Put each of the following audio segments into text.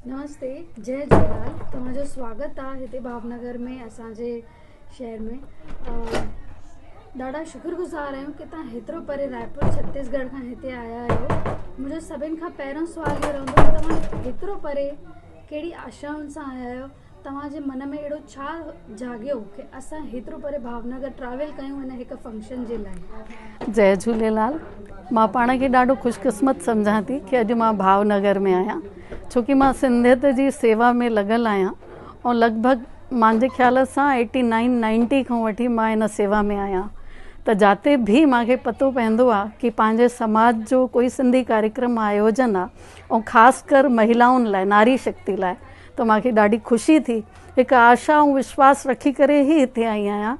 نمستي جئي جهوليلال توهان جو سواگت آ هتي ڀاونگر ۾ اسان جي شهر ۾ ڏاڍا شڪر گذار آهيون ڪي توهان هيترو پري رائپور ڇتيسڳڙهه کان هتي آيا آهيو منهنجو سڀني کان پهريون سوال اهو رهندو ڪي توهان هيترو پري ڪهڙي آشائن سان آيا آهيو توهان جي من ۾ اهڙو ڇا جاڳيو ڪي اسان هيترو پري ڀاونگر ٽريول ڪيون ان هڪ فنڪشن جي لاء. جئي جهوليلال مان پاڻ کي ڏاڍو خوش قسمت سمجهان ٿي ڪي اڄ مان ڀاونگر ۾ آهيان ڇو ڪي مان سنڌيت جي سيوا ۾ لڳل آهيان ۽ لڳ ڀڳ مانجي خيال سان ايٽي نائن نائنٽي کان وٺي مان ان سيوا ۾ آهيان ته جاتي به مانکي پتو پوندو آهي ڪي پنهنجي سماج جو ڪوئي سنڌي ڪاريڪرم آيوجن آهي ۽ خاص ڪر مهلائن لاء ناري شڪتي لاء ته مان کي ڏاڍي خوشي ٿي. هڪ آشا ۽ وشواس رکي ڪري ئي هتي آئي آهيان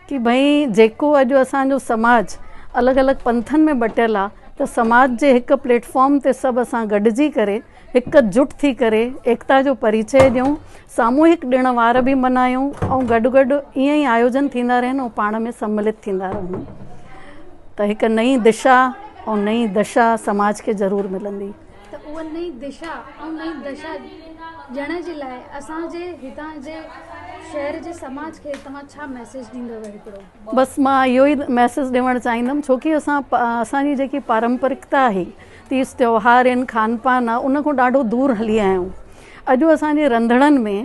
ڪي ڀئي جيڪو اڄ اسان جو سماج الڳ الڳ پنٿن ۾ بٽيل آ ته سماج جي هڪ پليٽ فارم تي سڀ اسان گڏجي ڪري هڪ جٽ ٿي ڪري ايڪتا جو پريچئه ڏيون، ساموهڪ ڏڻ وار به منايون ۽ گڏ گڏ ائين ئي آيوجن ٿيندا رهن ۽ پاڻ ۾ سملت ٿيندا رهون ته هڪ نئين دشا ۽ نئين دشا سماج کي ضرور ملندي. ته اها نئين دشا ۽ نئين دشا ڏيڻ جي لاء اسان جي هتان جي شهر جي سماج کي توهان ڇا ميسيج ڏيندؤ هڪڙو؟ بس مان اهو ئي ميسيج ڏيڻ چاهيندم ڇو ڪي اسان اسان جي جيڪي پارمپرڪتا آهي تيج تيوهار آهن کان پان آهي ان کان ڏاڍو دور هلي آيا آهيون اڄ اسان جي رنڌڻن ۾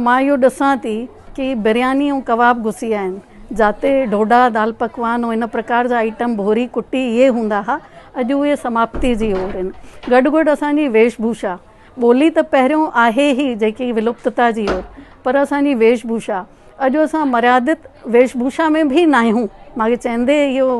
مان اهو ڏسان ٿي ڪي برياني ۽ ڪباب گهسي آيا آهن جاتي ڍوڍا دال پڪوان ۽ ان پرڪار جا آئٽم ڀوري ڪٽي اهي هوندا ها اڄ اهي سماپتي جي اور آهن گڏ گڏ اسان جي ويش ڀوشا ٻولي ته پهريون آهي ئي جيڪي ولپتتا جي اور پر اسان جي ويش ڀوشا اڄ اسان مريادت ويش ڀوشا ۾ به ناهيون مانکي چئندي اهو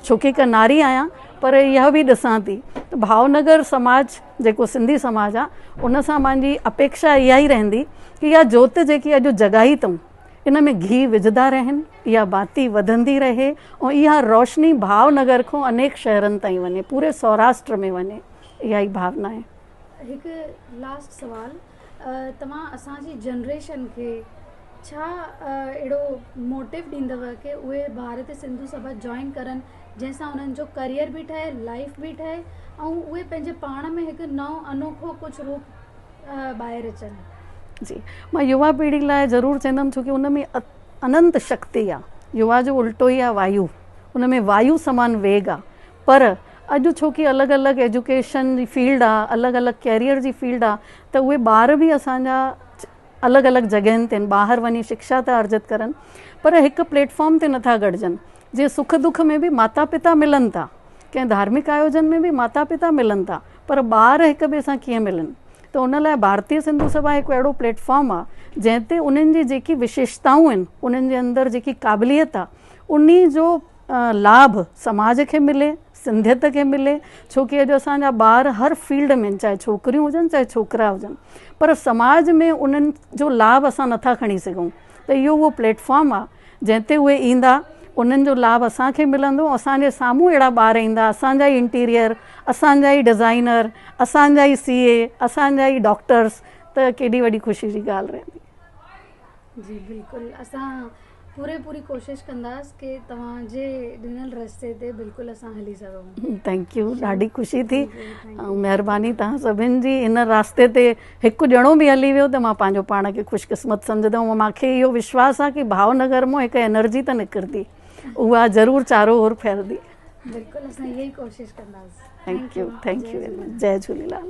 ڇو ڪي هڪ ناري آهيان پر اها به ڏسان ٿي ته ڀاونگر سماج جيڪو سنڌي سماج آ ان سان مانجي اپيڪشا اها ئي رهندي ڪي اها جوت جيڪي اڄ جڳائي اٿئون ان ۾ گهي وجهندا رهن اها باتي وڌندي رهي ۽ اها روشني ڀاو نگر کان انيڪ شهرن تائين وڃي پوري سوراشٽر ۾ وڃي اها ئي ڀاونا آهي. هڪ لاسٽ سوال توهان اسان جي جنريشن کي ڇا اهڙو موٽو ڏيندؤ ڪي اهي ڀارتي سنڌو سڀا جوائن ڪرن جنهن سان انهن جو ڪريئر به ٺهي لائف به ٺهي ۽ اهي پنهنجي پاڻ ۾ هڪ نئون انوکو ڪجهه روپ ٻاهر اچن. جي مان يووا پيڙهي لاء ضرور چوندم ڇو ڪي ان ۾ اننت شڪتي آ يووا جو الٽو ئي آ وايو ان ۾ وايو سمان ويگ آ پر اڄ ڇو ڪي الڳ الڳ ايجوڪيشن جي فيلڊ آ الڳ الڳ ڪيريئر جي فيلڊ آ ته اهي ٻار به اسان جا الڳ الڳ جڳهين تي آهن ٻاهر وڃي شڪشا ٿا ارجت ڪرن پر هڪ پليٽ فارم تي نٿا گڏجن جيئن سک دک ۾ به ماتا پتا ملن ٿا ڪنهن ڌارمڪ آيوجن ۾ به ماتا پتا ملن ٿا پر ٻار هڪ ٻئي سان ڪيئن ملن ته ان لاء ڀارتي سنڌو سڀا هڪ اهڙو پليٽ فارم آ جنهن تي انهن جي جيڪي وشيشتائون آهن انهن جي اندر جيڪي قابليت آ انهي جو لاڀ سماج کي ملي سنڌيت کي ملي ڇو ڪي اڄ اسان جا ٻار هر فيلڊ ۾ چاهي ڇوڪريون هجن چاهي ڇوڪرا هجن پر سماج ۾ انهن جو لاڀ اسان نٿا کڻي سگهون ته اهو اهو پليٽ فارم آ جنهن تي اهي ايندا انهن جو لاڀ اسان کي ملندو اسان جي سامهون اهڙا ٻار ايندا اسان جا ئي انٽيريئر اسان جا ئي ڊزائنر اسان جا ئي سي اي اسان جا ئي ڊاڪٽرس ته ڪيڏي وڏي خوشي جي ڳالهه رهندي. جي بلڪل اسان پوري پوري ڪوشش ڪنداس ڪي توهان جي ڏنل رستي تي بلڪل اسان هلي سگهون. Thank you ڏاڍي خوشي ٿي ۽ مهرباني توهان سڀن جي ان راستي تي هڪ ڄڻو به هلي ويو ته مان پنهنجو پاڻ کي خوش قسمت سمجهندم ۽ مان کي اهو وشواس آهي ڪي ڀاونگر مان هڪ انرجي ته نڪرندي اها ضرور چارو اور ڦهلندي. بلڪل اسان اها ئي ڪوشش ڪنداس. Thank you thank you very much Jai Jhulelal.